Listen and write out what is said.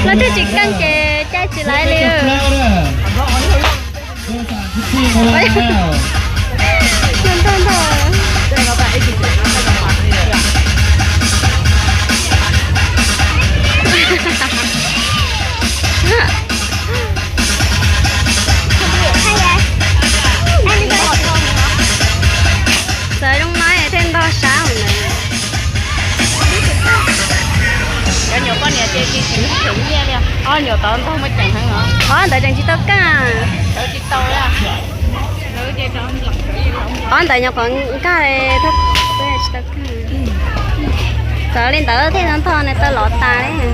Lawv twb tsis keej ces caij tsis laiv li. Ntog ntog. Txawv zoo no thiaj ntog sab lawm. Cov nyuam poj niam ces tsis tseem nyiaj li. Ob nyuam tod ntog muaj ceem heev os. Ob ntawd tseem tsis tau kaj. Ob ntawd nyuam qhuav nkag, tsis tau kaj. Txawv li ntawd thiaj ntog nws tau los tas li.